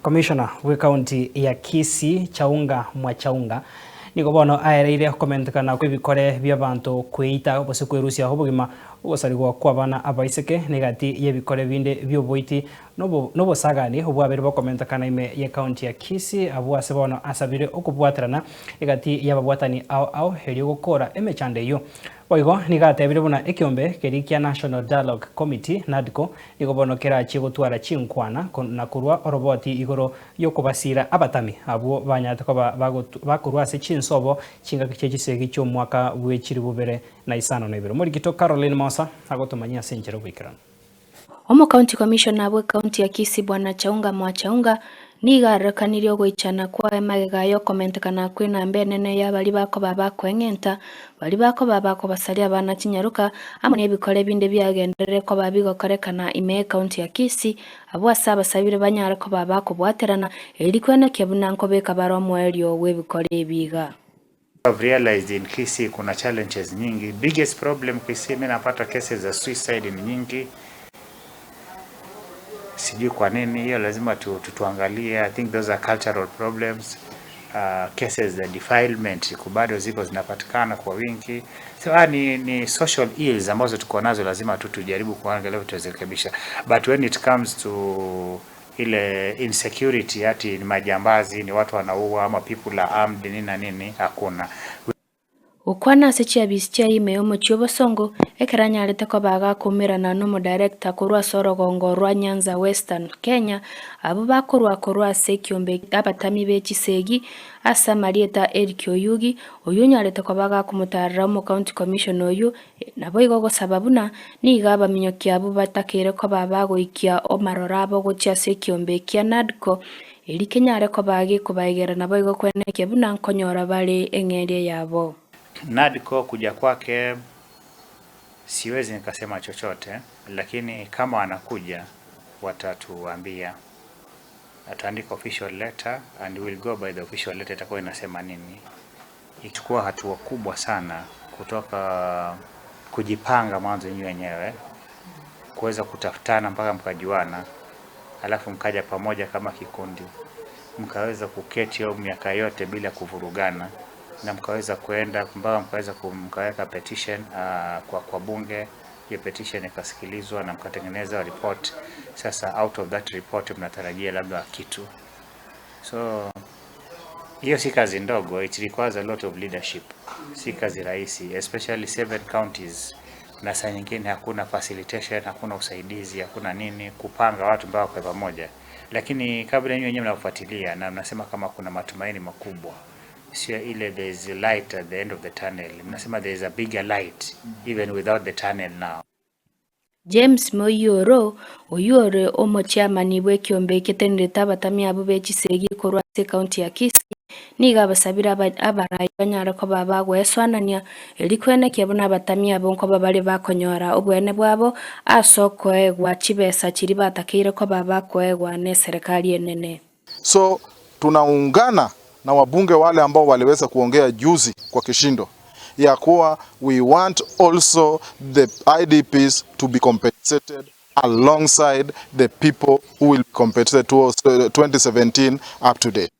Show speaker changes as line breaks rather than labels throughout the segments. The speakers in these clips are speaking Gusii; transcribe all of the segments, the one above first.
Commissioner bw'ekaunti ya Kisii Chaunga Mwachaunga nigo bono aereire okomentekana kw'ebikore bi'abanto kweita gose kwerusia obogima ogosarigwa kw'abana abaiseke na egati y'ebikore binde bi'oboiti nobosagani obwabere bokomentekana ime y'ekaunti ya Kisii abwo ase bono asabire okobwaterana egati y'ababwatani ao ao erio gokora emechando eyio. Boigo nigo atebire buna ekiombe keria kia National Dialogue Committee, NADCO, nigo bono kerachie gotwara chinkwana na korwa oroboti igoro y'okobasiira abatami abwo banyarete koba bakorwa ase chinsobo chingaki chie chisegi chi'omwaka bwe chilifu bibere na isano na ibere. Omorikito Caroline Mosa agotomanyia ase enchera oboikeranu.
Omocounty Commissioner bw'ecounty ya Kisii Bwana Chaunga Mwachaunga nigo arorekanirie ogoichana kwaye magega y'okomentekana kw'enamba enene y'abaria bakoba bakoeng'enta, baria bakoba bakobasaria abana chinyaroka, amo nebikore binde biagenderere koba bigokorekana ime y'ecounty ya Kisii, abwo ase abasabire banyare koba bakobwaterana, erio kwenekia buna nkobeka bare omoerio bw'ebikore ebi iga.
I've realized in Kisii kuna challenges nyingi. Biggest problem Kisii mi napata cases za suicide ni nyingi. Sijui kwa nini hiyo lazima tu, tu, tuangalie. I think those are cultural problems. Uh, cases za defilement bado ziko zinapatikana kwa wingi. So ah, ni, ni social ills ambazo tuko nazo, lazima tu tujaribu kuangalia tuzirekebisha. But when it comes to ile insecurity ati ni majambazi ni watu wanaua ama people are armed nini na nini, hakuna.
Gokwana ase chiabisi chia ime y'omochie obosongo, ekero anyarete koba agakoumerana nomodirector korwa ase orogongo rwa Nyanza Western Kenya, abwo bakorwa korwa ase ekiombe abatami be chisegi ase amarieta Eric Oyugi, oyio onyarete koba agakomotarera omocounty commissioner oyio Naboigo gosaba buna nigo abaminyoki abwo batakeire koba bagoikia amaroro abo gochia ase ekiombe kia NADCO, erio kenyare koba gekobaegera naboigo kwenekia buna nkonyora bare eng'eria yabo.
NADCO kuja kwake siwezi nikasema chochote lakini kama wanakuja watatuambia. Ataandika official letter and we'll go by the official letter itakuwa inasema nini. Ichukua hatua kubwa sana kutoka kujipanga mwanzo nyinyi wenyewe kuweza kutafutana mpaka mkajuana, alafu mkaja pamoja kama kikundi, mkaweza kuketi hiyo miaka yote bila kuvurugana, na mkaweza kuenda mpaka mkaweza mkaweka petition uh, kwa, kwa bunge. Hiyo petition ikasikilizwa na mkatengeneza report. Sasa out of that report mnatarajia labda kitu so hiyo si kazi ndogo, it requires a lot of leadership. Si kazi rahisi, especially seven counties, na saa nyingine hakuna facilitation, hakuna usaidizi, hakuna nini kupanga watu mpaka kwa pamoja, lakini kabla nyinyi wenyewe mnafuatilia na mnasema kama kuna matumaini makubwa, sio ile there is a light at the end of the tunnel, mnasema there is a bigger light even without the tunnel now.
James Moyioro, oyio ore omochiamani bw'ekiombe eketenerete abatami abwo be chisegi korwa ase ekaunti ya Kisii, nigo abasabire abarai banyare koba bagoesoanania erio kwenekia buna abatami abwo nkoba bare bakonyora oboene bwabo ase okoegwa chibesa chiria batakeire koba bakoegwa neserekari enene.
So tunaungana na wabunge wale ambao waliweza kuongea juzi kwa kishindo ya kuwa we want also the IDPs to be compensated alongside the people who will be compensated towards 2017 up to date.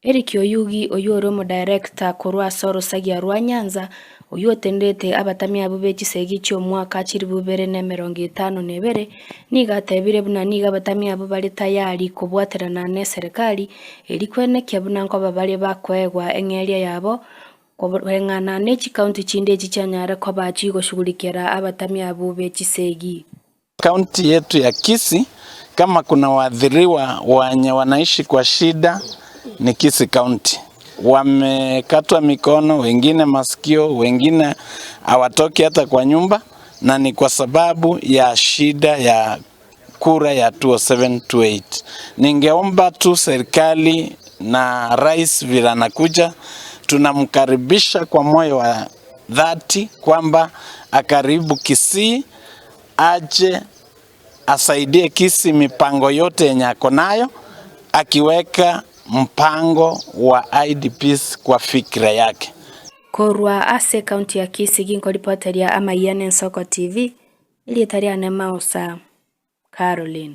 Eric Oyugi, oyio ore omodirector korwa ase orosagia rwa Nyanza, oyio otenderete abatami abwo be chisegi chi'omwaka chilifu ibere na emerongo etano na ebere, nigo atebire buna nigo abatami abwo bare tayari kobwaterana neserekari erio kwenekia buna nkoba bare bakoegwa eng'eria yabo koreng'ana ne chikaunti chinde echi chianyare koba chigoshughulikera abatami abwo be chisegi.
Kaunti yetu ya Kisii kama kuna waathiriwa wenye wanaishi kwa shida ni Kisii County. Wamekatwa mikono, wengine masikio, wengine hawatoki hata kwa nyumba, na ni kwa sababu ya shida ya kura ya 2007-2008. Ningeomba tu serikali na rais vile anakuja, tunamkaribisha kwa moyo wa dhati kwamba akaribu Kisii aje asaidie Kisii mipango yote yenye ako nayo, akiweka mpango wa IDPs kwa fikra yake.
Korwa ase ekaunti ya Kisii ginkoripoteria amayia na Ensoko TV, erieta riane Mausa Caroline.